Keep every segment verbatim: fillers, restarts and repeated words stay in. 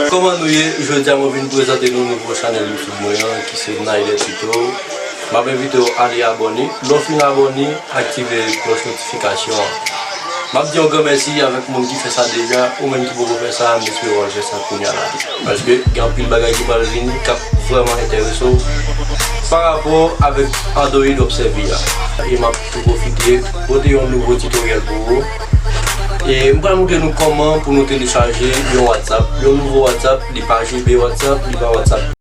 Kòman nou ye? Jodi a mwen vin prezante nou nouvo chanèl YouTube mwen an ki se Nailè Tuto. M ap envite w ale abòne. Lè w fin abòne, aktive klòch notifikasyon an. M ap di yon gran mèsi avèk moun ki fè sa deja, ou menm ki poko fè sa, m espere w al fè sa kounye a la. Paske gen anpil bagay ki pral vini k ap vrèman enterese w pa rapò avèk Android w ap sèvi a. E m ap tou pwofite pote yon nouvo titoryèl pou ou. E m pral montre nou kòman pou nou telechaje yon WhatsApp, yon nouvo WhatsApp, li pa G B WhatsApp, li pa WhatsApp.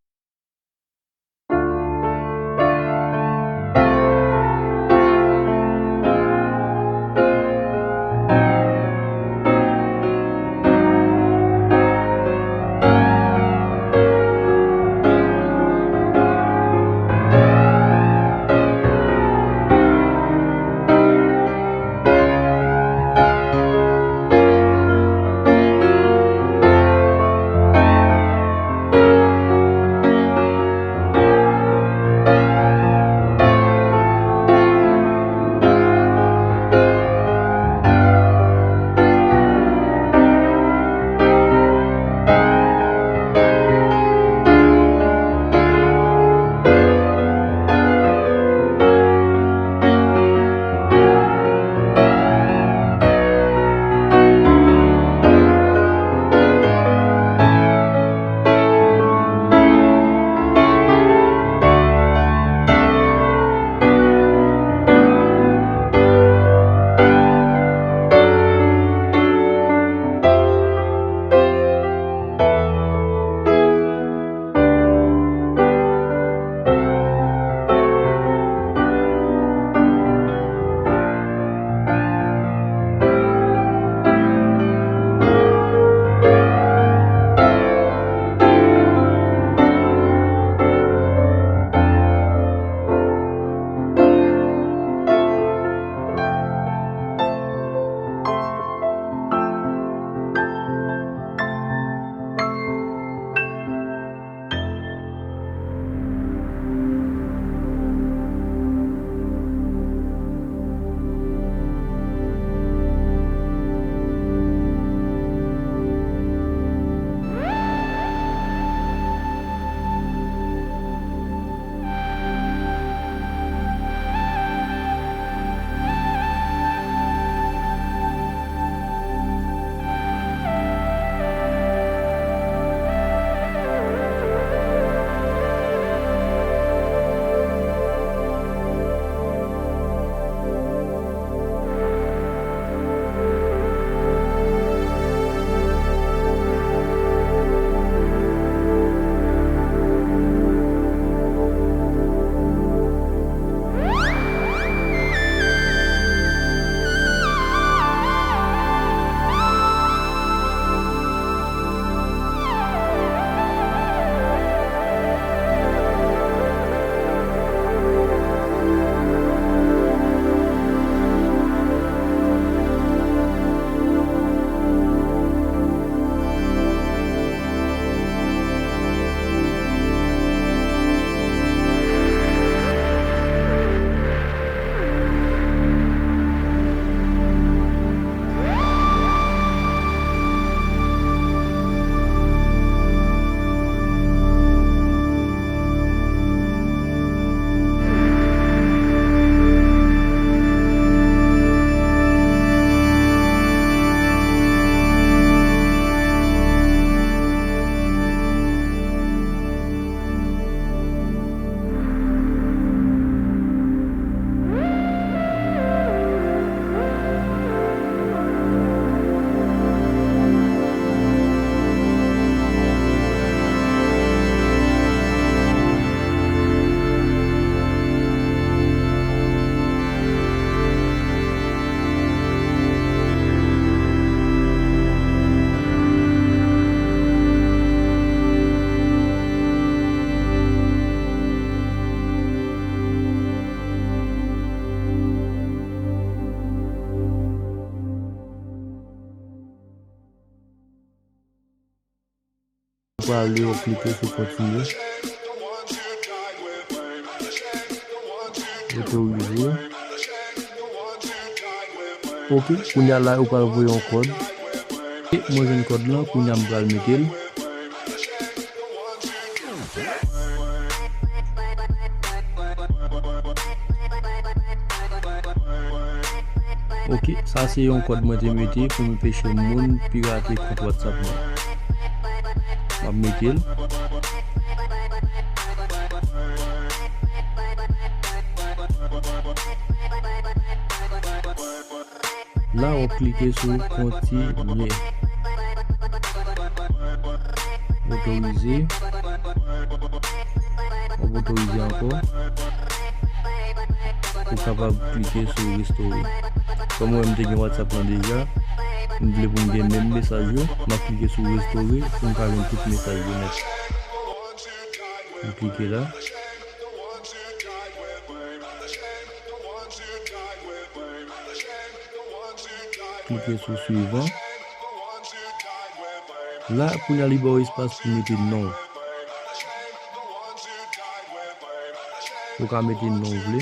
Pral li, w klike sou kontinye. Otorize. Ok, kounye a la, ou pral voye yon kòd. E mwen jwenn kòd lan, kounye a m pral mete l. Ok, sa se yon kòd mwen te mete pou m anpeche moun pirate kont WhatsApp mwen. M ap mete l. La, w ap klike sou kontinye. Otorize. W ap otorize ankò. Ou kapab klike sou restore. Kòm mwen, m te gen WhatsApp lan deja, m vle pou m gen menm mesaj yo, m ap klike sou restore pou m ka jwenn tout mesaj yo nèt. M klike la. Klike sou swivan. La, kounye a li ba w espas pou mete non w. Ou ka mete non w vle.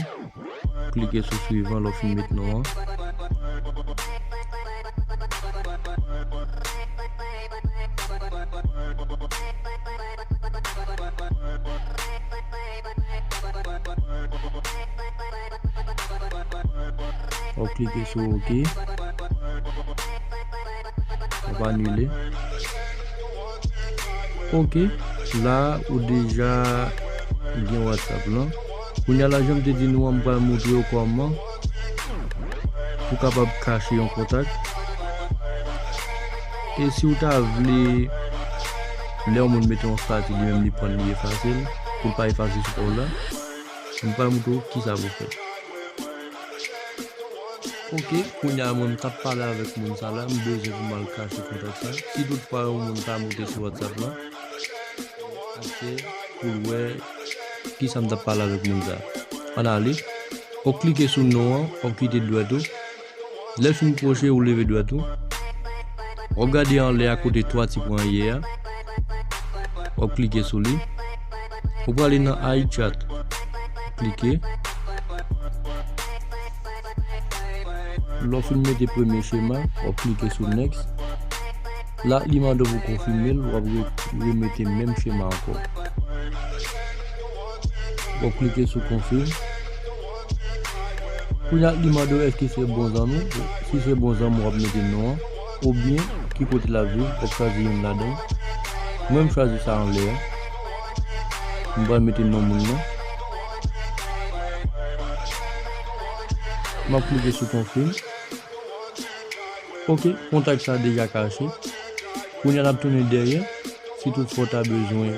Klike sou swivan lè w fin met non an. W ap klike sou ok. W ap anile. Ok, la ou deja gen WhatsApp lan. Kounye a la, jan m te di nou an, m pral montre w kòman pou kapab kache yon kontak. E si w ta vle, lè yon moun mete yon stati, li menm li pran l, li efase l, pou l pa efase sou pa w la, m pral montre w kisa pou fè. Ok, kounye a mwen m t ap pale avèk moun sa la, m bezwen pou m al kache kontak sa. Si toutfwa yon moun ta moute sou WhatsApp lan, aksè pou l wè kisa m t ap pale avèk moun sa. Ann ale. W ap klike sou non an, w ap kite dwèt ou. Lè l fin kwoche, ou leve dwèt ou. W ap gade anlè a kote twa ti pwen an ye a. W ap klike sou li. Ou prale nan iChat. Klike. Lè w fin mete premye chema, w ap klike sou Next. La, li mande w pou konfime l, w ap re-, remete menm chema ankò. W ap klike sou konfime. Kounye a, li mande w èske se bon zanmi. Si se bon zanmi, w ap mete non an. Oubyen, ki kote l ap viv, w ap chwazi youn ladan. Mwen, m chwazi sa anlè a. M pral mete non moun nan. M ap klike sou konfime. Ok, kontak sa deja kache. Kounye a n ap tounen dèyè. Si toutfwa w ta bezwen.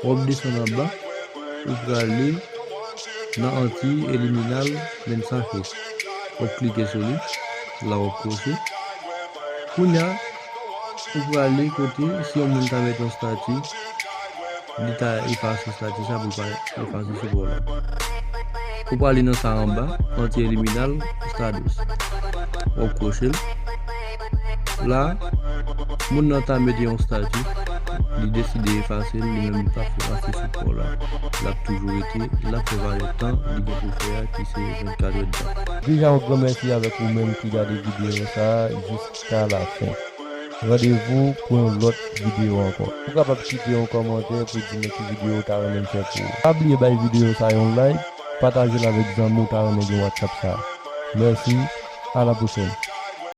W ap desann anba, ou prale nan anti eliminal mensajes. W ap klike sou li, la w ap kwoche. Kounye a, ou prale kote si yon moun ta mete yon stati, li ta efase stati sa pou l pa efase sou pa w la. Ou prale nan sa anba, anti eliminal status. W ap kwoche l. La, moun nan ta mete yon stati, li deside efase l, li menm li pa fè efase sou pa w la. L ap toujou rete, l ap fè valè tan li gen pou fè a, ki se vennkat èdtan. Deja yon gran mèsi avèk ou menm ki gade videyo sa a jiska lafen. Randevou pou yon lòt videyo ankò. Ou kapab kite yon kòmantè pou di mwen ki videyo ou ta renmen m fè pou ou. Pa bliye bay videyo sa yon like, Pataje l avèk zanmi w ta renmen gen WhatsApp sa. Mèsi, a la pwochèn.